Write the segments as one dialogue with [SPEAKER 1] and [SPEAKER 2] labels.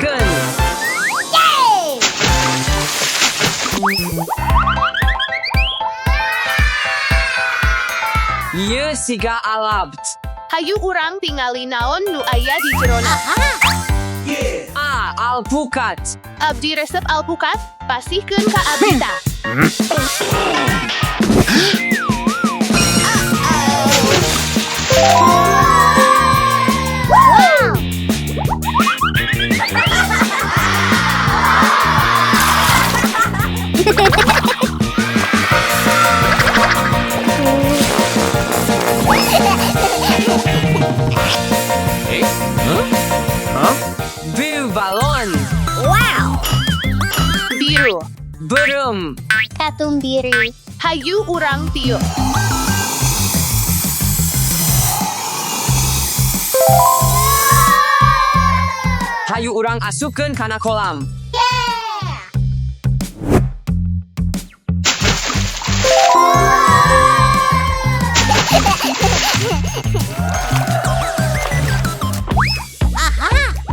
[SPEAKER 1] Asupkeun.
[SPEAKER 2] Yeay!
[SPEAKER 1] Ieu siga alabt.
[SPEAKER 3] Hayu urang tingali naon nu aya di jerona.
[SPEAKER 1] A. Alpukat.
[SPEAKER 3] Abdi resep alpukat, pasihkeun ka abdi tah.
[SPEAKER 2] Wow!
[SPEAKER 1] B. Balon.
[SPEAKER 2] Wow!
[SPEAKER 3] Biru.
[SPEAKER 1] Beureum.
[SPEAKER 2] Katumbiri.
[SPEAKER 3] Hayu urang tiup.
[SPEAKER 1] Hayu urang asupkeun kana kolam.
[SPEAKER 2] Yeah!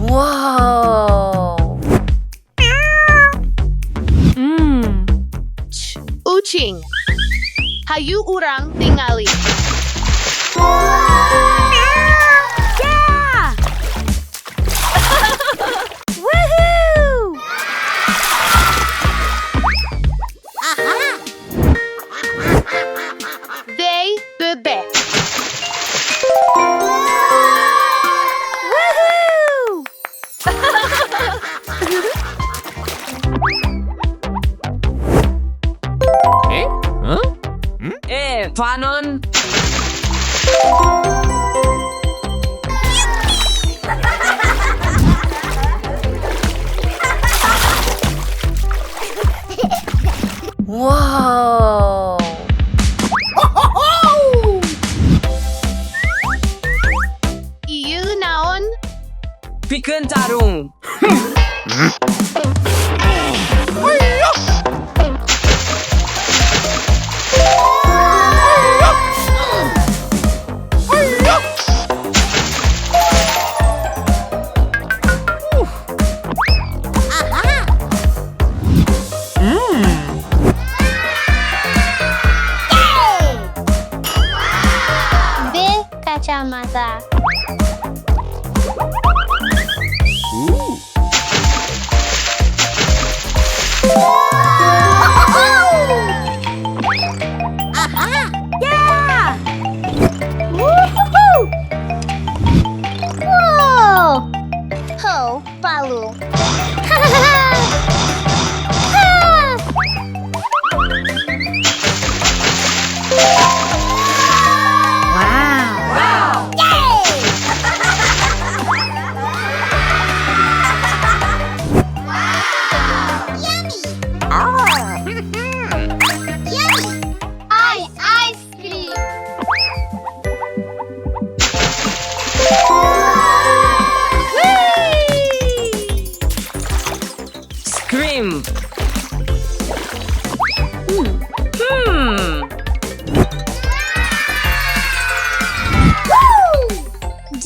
[SPEAKER 4] Whoa.
[SPEAKER 3] C. Ucing. Hayu urang tingali.
[SPEAKER 4] Yeah! Woohoo!
[SPEAKER 3] D. Bebek.
[SPEAKER 4] Woohoo!
[SPEAKER 1] E. Panon.
[SPEAKER 4] Whoa.
[SPEAKER 3] Ieu naon?
[SPEAKER 1] Pikeun tarung.
[SPEAKER 2] B. Kacamata.
[SPEAKER 4] Yeah! Woohoo!
[SPEAKER 2] Wow! Ho, palu.
[SPEAKER 4] Wow.
[SPEAKER 2] Yay! Yummy! Yummy! Ice, ice cream!
[SPEAKER 1] Scream. Hmm.
[SPEAKER 2] D.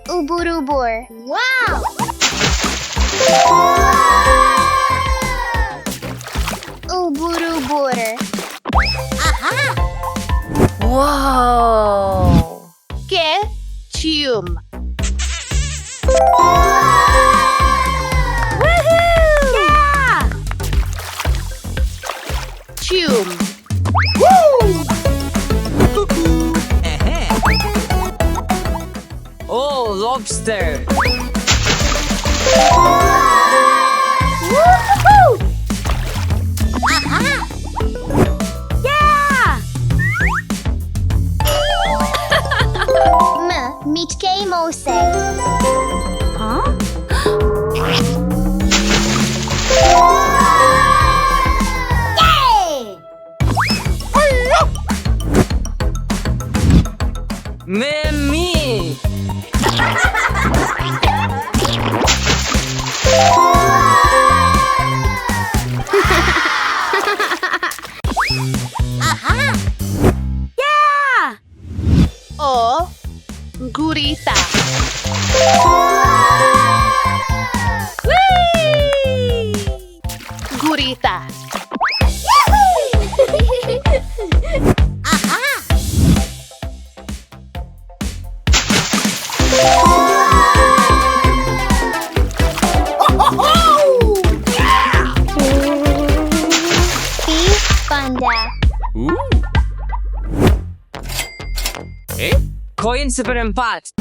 [SPEAKER 2] Ubur-ubur. Wow! Ubur-ubur.
[SPEAKER 4] Whoa.
[SPEAKER 3] K. Cium.
[SPEAKER 4] Woohoo! Yeah!
[SPEAKER 3] Cium.
[SPEAKER 1] Oh, lobster.
[SPEAKER 4] Woohoo! Yeah!
[SPEAKER 2] M. Mitke Mose.
[SPEAKER 4] Huh?
[SPEAKER 2] Yay!
[SPEAKER 1] Memi. Koin seperempat.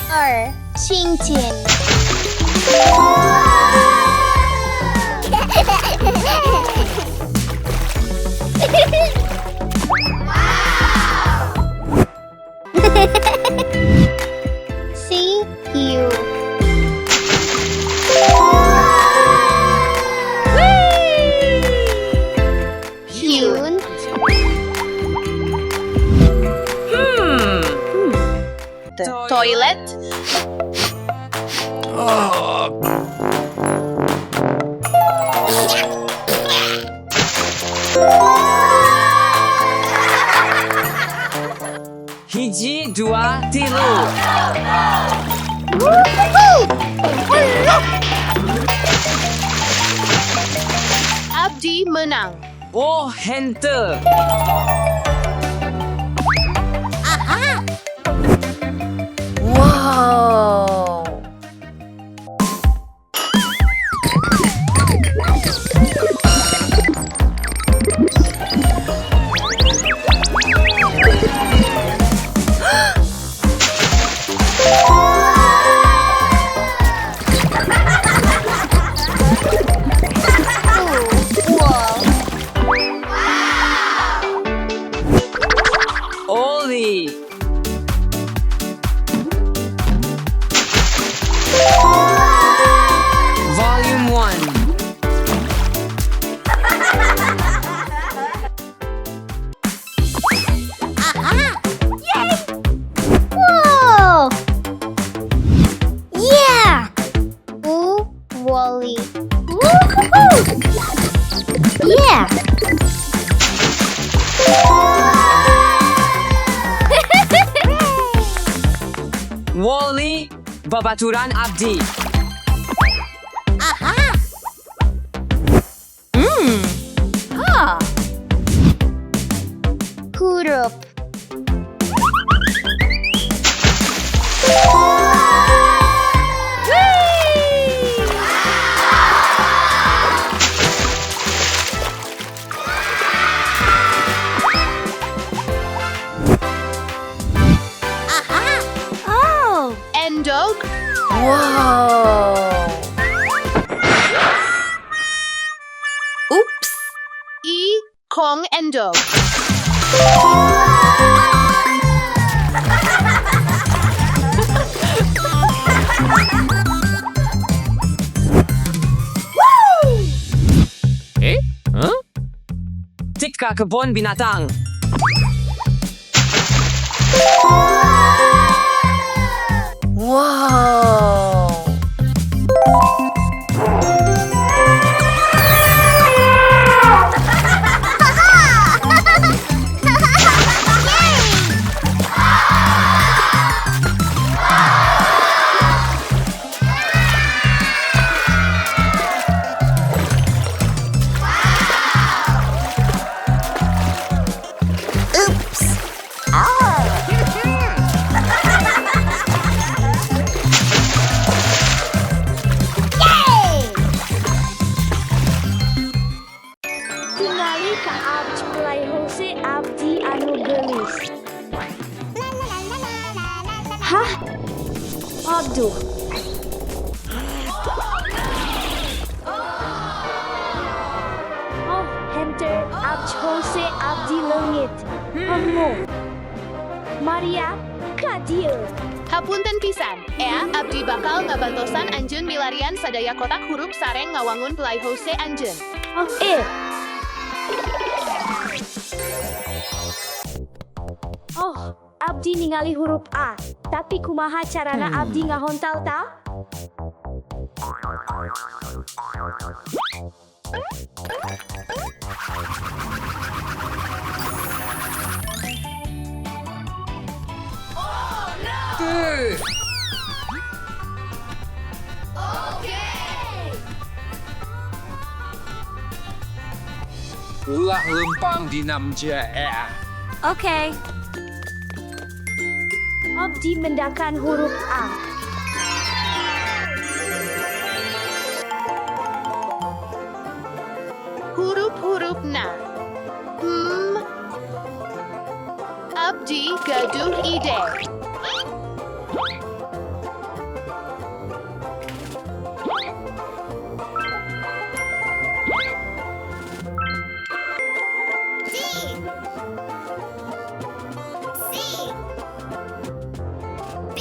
[SPEAKER 2] R. Cincin. C U. Hyun.
[SPEAKER 3] Toilet.
[SPEAKER 1] Hiji, dua, tilu.
[SPEAKER 3] Abdi menang.
[SPEAKER 1] Oh, hente.
[SPEAKER 4] Wow.
[SPEAKER 2] U. Wall.
[SPEAKER 1] Oli. Volume 1.
[SPEAKER 2] Whoa! Yeah! U. Wally. Woohoo! Yeah!
[SPEAKER 1] Wally, Babaturan Abdi.
[SPEAKER 2] Huruf.
[SPEAKER 4] Oh.
[SPEAKER 3] Endog.
[SPEAKER 4] Wow. Oops.
[SPEAKER 3] I. Kong endog.
[SPEAKER 1] Tika kebun binatang.
[SPEAKER 4] Wow.
[SPEAKER 5] Tingali ka abj Jose Abdi anu geulis. Hah? Aduh. Oh, henter abj Jose Abdi leungit. Emo. Maria, ka dieu.
[SPEAKER 3] Hapunten pisan, ea abdi bakal ngabantosan anjeun milarian sadaya kotak hurup sareng ngawangun playhouse anjeun.
[SPEAKER 5] Oh, eh. Oh, abdi ningali huruf A. Tapi kumaha carana abdi ngahontal ta?
[SPEAKER 6] Ulah lempang di namja.
[SPEAKER 4] Okay.
[SPEAKER 5] Abdi mendakan huruf A.
[SPEAKER 3] Hurup-hurupna. Abdi gaduh ide.
[SPEAKER 2] D. C. B.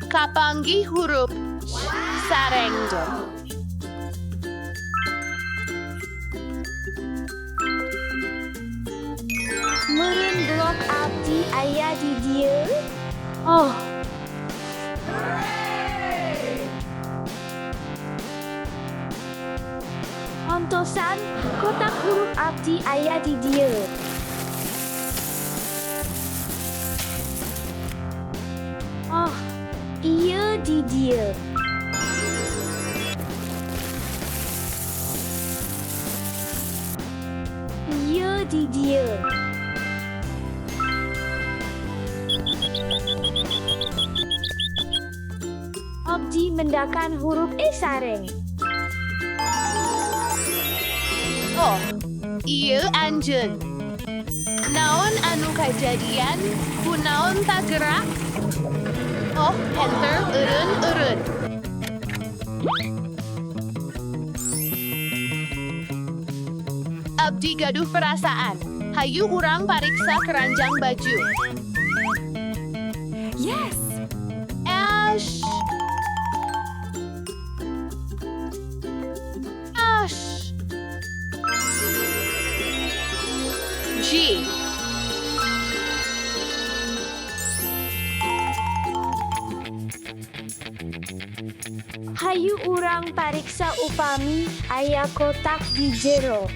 [SPEAKER 3] Kapanggih hurup sareng D.
[SPEAKER 5] Meureun blok abdi aya di dieu. Oh. Antosan, kotak huruf abdi aya di dieu. Oh, ieu di dieu. Ieu di dieu. Abdi mendakan huruf E sareng.
[SPEAKER 3] Oh, ieu anjeun. Naon anu kajadian? Kunaon tagerak? Oh, enter eureun-eureun. Abdi gaduh perasaan. Hayu urang pariksa keranjang baju.
[SPEAKER 4] Yes.
[SPEAKER 3] Ash. Ash. G.
[SPEAKER 5] Hayu urang pariksa upami aya kotak di jero.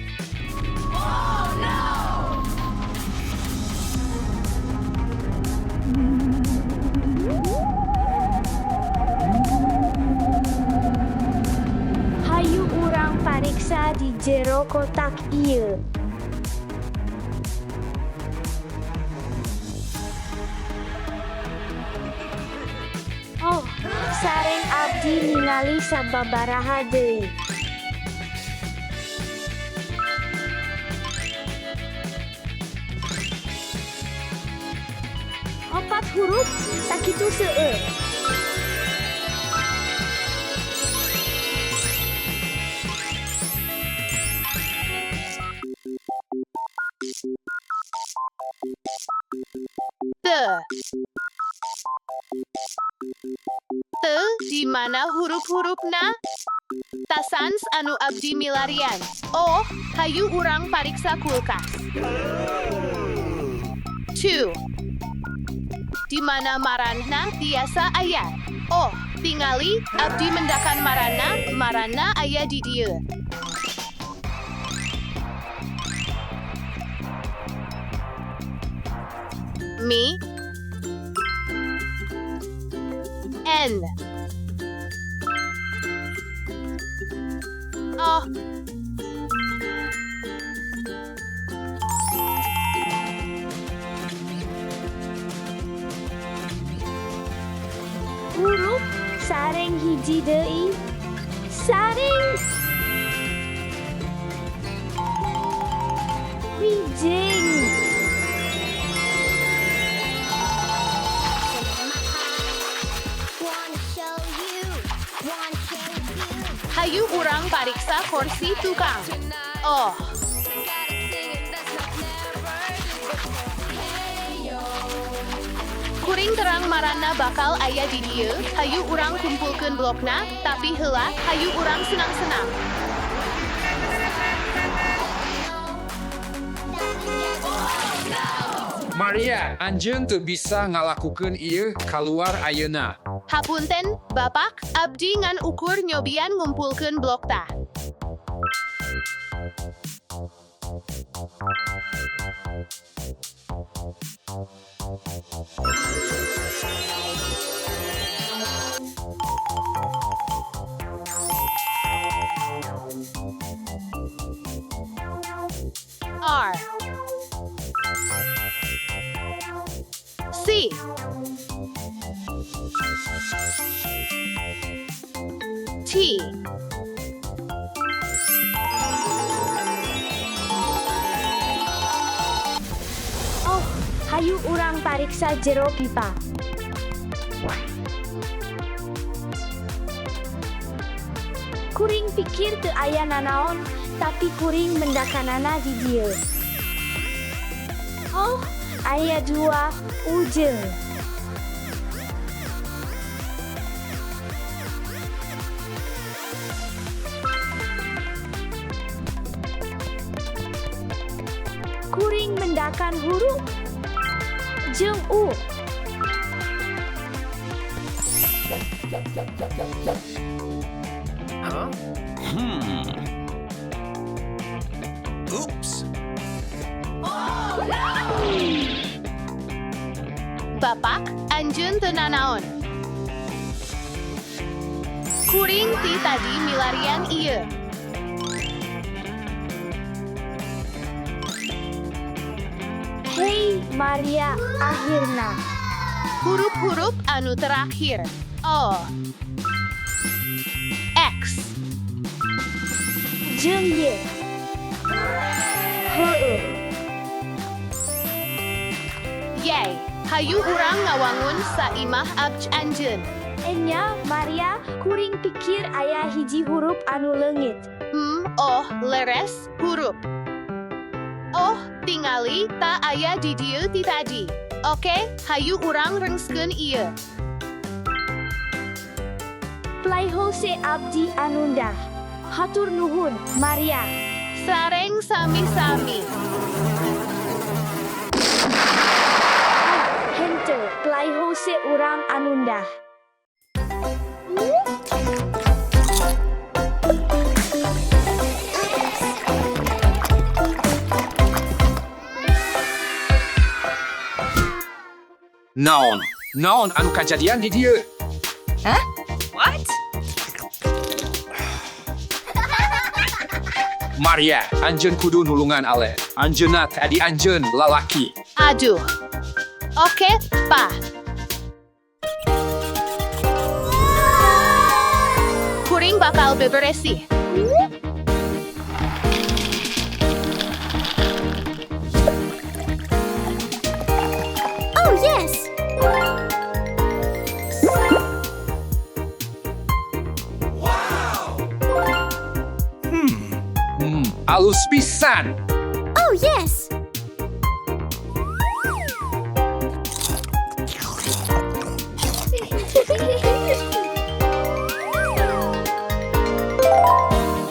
[SPEAKER 5] Hayu urang pariksa di jero kotak ieu. Oh, sareng abdi ningali sababaraha deui. Opat huruf sakitu seueur.
[SPEAKER 3] T. T di mana huruf-hurufna? Tasans anu abdi milarian. Oh, hayu urang pariksa kulkas. 2. Di mana maranna tiasa aya. Oh, tingali abdi mendakan maranna, maranna aya di dieu. Mi. N. Oh.
[SPEAKER 5] Huruf sareng hiji deui. Sareng wijing.
[SPEAKER 2] Wanna show you, wanna show you.
[SPEAKER 3] Hayu urang pariksa kursi tukang. Oh. Kuring terang marana bakal aya di dieu, hayu urang kumpulkeun blokna, tapi heula hayu urang senang-senang.
[SPEAKER 6] Maria, anjeun teu bisa ngalakukeun ieu kaluar ayeuna.
[SPEAKER 3] Hapunten, Bapak, abdi ngan ukur nyobian ngumpulkeun blok tah. R. T.
[SPEAKER 5] Oh, hayu urang pariksa jero pipa. Kuring pikir teu aya nanaon, tapi kuring mendakanana di dieu. Oh, aya dua ujung. Kuring mendakan huruf jeung U.
[SPEAKER 7] Oops.
[SPEAKER 3] Bapak, anjeun teu nanaon. Kuring ti tadi milarian ieu.
[SPEAKER 5] Hei Maria, akhirna.
[SPEAKER 3] Hurup-hurup anu terakhir. O. X.
[SPEAKER 5] Jeung Y. Heueuh.
[SPEAKER 3] Yay, hayu urang ngawangun saimah abj anjeun.
[SPEAKER 5] Enya Maria, kuring pikir aya hiji hurup anu leungit.
[SPEAKER 3] Oh, leres, hurup. Oh, tingali ta aya di dieu ti tadi. Oke, hayu urang rengskeun ieu.
[SPEAKER 5] Playhouse abdi anundah. Hatur nuhun, Maria.
[SPEAKER 3] Sareng sami-sami.
[SPEAKER 5] Ah, henteu, playhouse urang anundah.
[SPEAKER 6] Naon? Naon anu kajadian di dieu?
[SPEAKER 1] What?
[SPEAKER 6] Maria, anjeun kudu nulungan Ale. Anjeunna tadi anjeun lalaki.
[SPEAKER 3] Aduh. Oke, pa. Kuring bakal beberesih.
[SPEAKER 2] Oh yes!
[SPEAKER 6] Alus pisan.
[SPEAKER 2] Oh yes!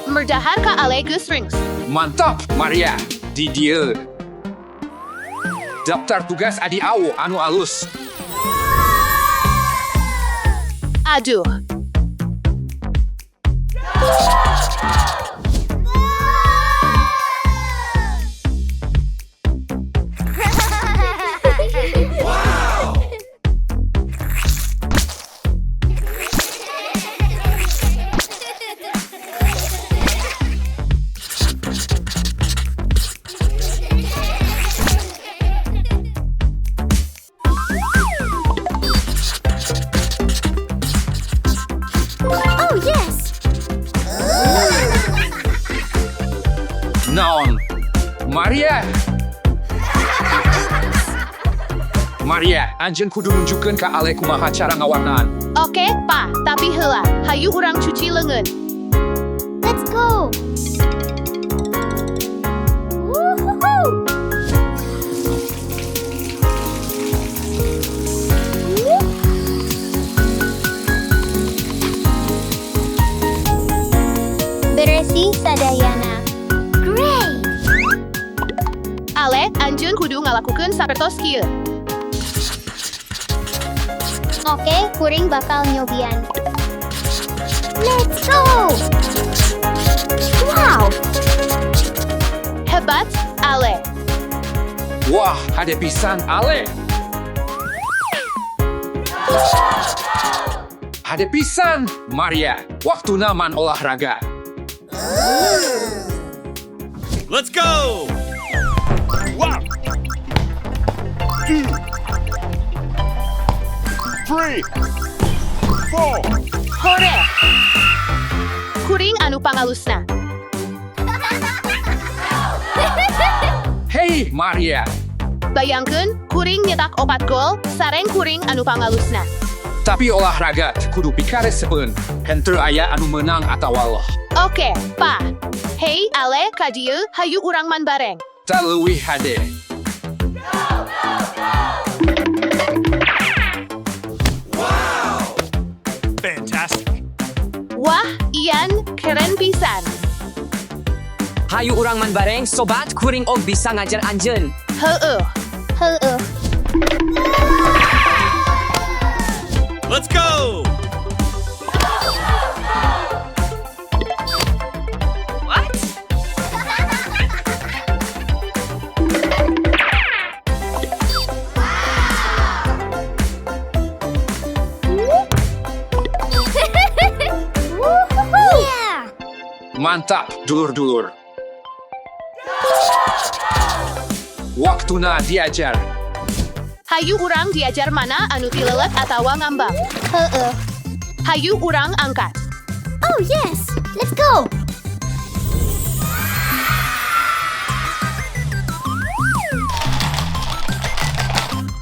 [SPEAKER 3] Merdahar ka ale geus rings.
[SPEAKER 6] Mantap, Maria. Di dieu. Daftar tugas adi awo anu alus.
[SPEAKER 3] Aduh.
[SPEAKER 2] Oh yes!
[SPEAKER 6] Naon? Maria. Maria, anjeun kudu nunjukkeun ka Ale kumaha cara ngawarnaan.
[SPEAKER 3] Oke, pa, tapi heula. Hayu urang cuci leungeun.
[SPEAKER 2] Let's go! Woohoo! Beresi sadayana. Great!
[SPEAKER 3] Ale, anjeun kudu ngalakukeun sapertos kieu.
[SPEAKER 2] Oke, kuring bakal nyobian. Let's go! Wow!
[SPEAKER 3] Hebat, Ale.
[SPEAKER 6] Wah, hade pisan Ale. Hade pisan Maria. Waktuna man olahraga.
[SPEAKER 7] Let's go!
[SPEAKER 8] 1, 2, 3, 4.
[SPEAKER 3] Hore! Kuring anu pangalusna.
[SPEAKER 6] Hei Maria,
[SPEAKER 3] Bayangkeun, kuring nyetak 4 gol, sareng kuring anu pangalusna.
[SPEAKER 6] tapi olahraga kudu pikaresepeun. Henteu aya anu menang atawa loh.
[SPEAKER 3] Oke, pa. Hei, Ale, ka dieu, hayu urang man bareng.
[SPEAKER 6] Tah leuwih hade.
[SPEAKER 8] Fantastic.
[SPEAKER 3] Wah, Ian, keren pisan.
[SPEAKER 1] Hayu urang man bareng, sobat kuring og bisa ngajar anjeun.
[SPEAKER 3] Heueuh.
[SPEAKER 2] Heueuh.
[SPEAKER 7] Let's go!
[SPEAKER 2] Yeah!
[SPEAKER 6] Mantap, dulur-dulur. Waktuna diajar.
[SPEAKER 3] Hayu urang diajar mana anu tilelet atawa ngambang.
[SPEAKER 2] Heueuh.
[SPEAKER 3] Hayu urang angkat.
[SPEAKER 2] Oh yes! Let's go!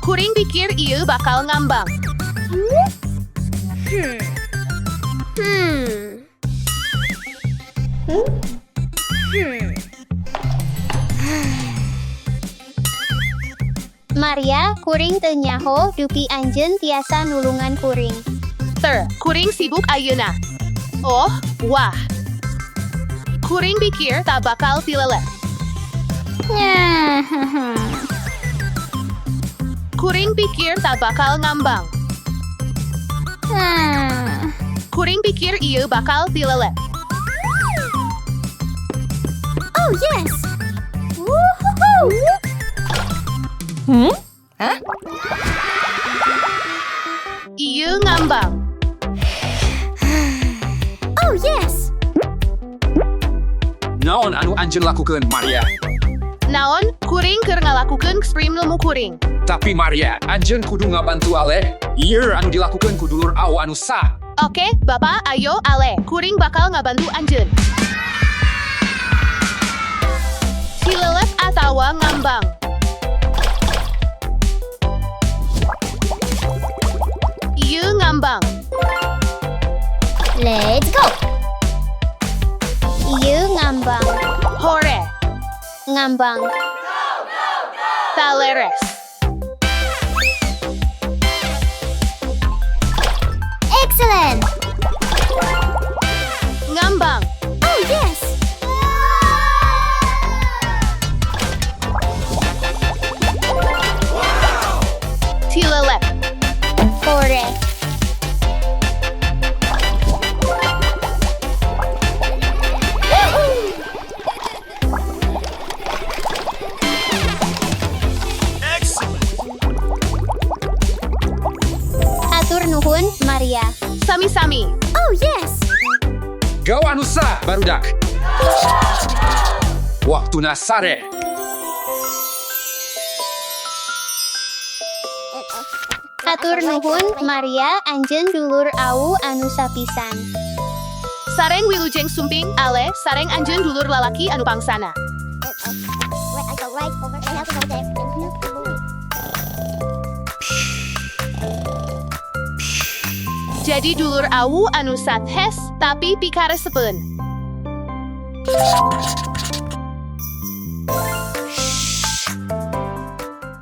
[SPEAKER 3] Kuring pikir ieu bakal ngambang.
[SPEAKER 2] Maria, kuring teu nyaho dupi anjeun tiasa nulungan kuring.
[SPEAKER 3] Ter, kuring sibuk ayeuna. Oh, wah. Kuring pikir tak bakal tilelet. Kuring pikir tak bakal ngambang. Kuring pikir ieu bakal tilelet.
[SPEAKER 2] Oh yes! Woohoo!
[SPEAKER 3] Ieu ngambang.
[SPEAKER 2] Oh yes!
[SPEAKER 6] Naon anu anjeun lakukeun, Maria?
[SPEAKER 3] Naon, kuring keur ngalakukeun sprim lemu kuring.
[SPEAKER 6] Tapi Maria, anjeun kudu ngabantu Ale. Ieu anu dilakukeun ku dulur au anu sah.
[SPEAKER 3] Oke, Bapak, ayo, Ale. Kuring bakal ngabantu anjeun. Tilelet atawa ngambang. Ieu ngambang.
[SPEAKER 2] Let's go! Ieu ngambang.
[SPEAKER 3] Hore,
[SPEAKER 2] Ngambang.
[SPEAKER 3] taleres.
[SPEAKER 2] Excellent!
[SPEAKER 3] Ngambang.
[SPEAKER 2] Oh yes!
[SPEAKER 3] Tilelet.
[SPEAKER 2] Hore.
[SPEAKER 8] Excellent.
[SPEAKER 2] Hatur nuhun, Maria.
[SPEAKER 3] Sami-sami.
[SPEAKER 2] Oh yes!
[SPEAKER 6] Go anu sah, barudak. Waktuna sare.
[SPEAKER 2] Hatur nuhun, Maria, anjeun dulur au anu sapisan.
[SPEAKER 3] Sareng wilujeng sumping, Ale, sareng anjeun dulur lalaki anu pangsana. Jadi dulur awu anu sathes, tapi pikaresepeun.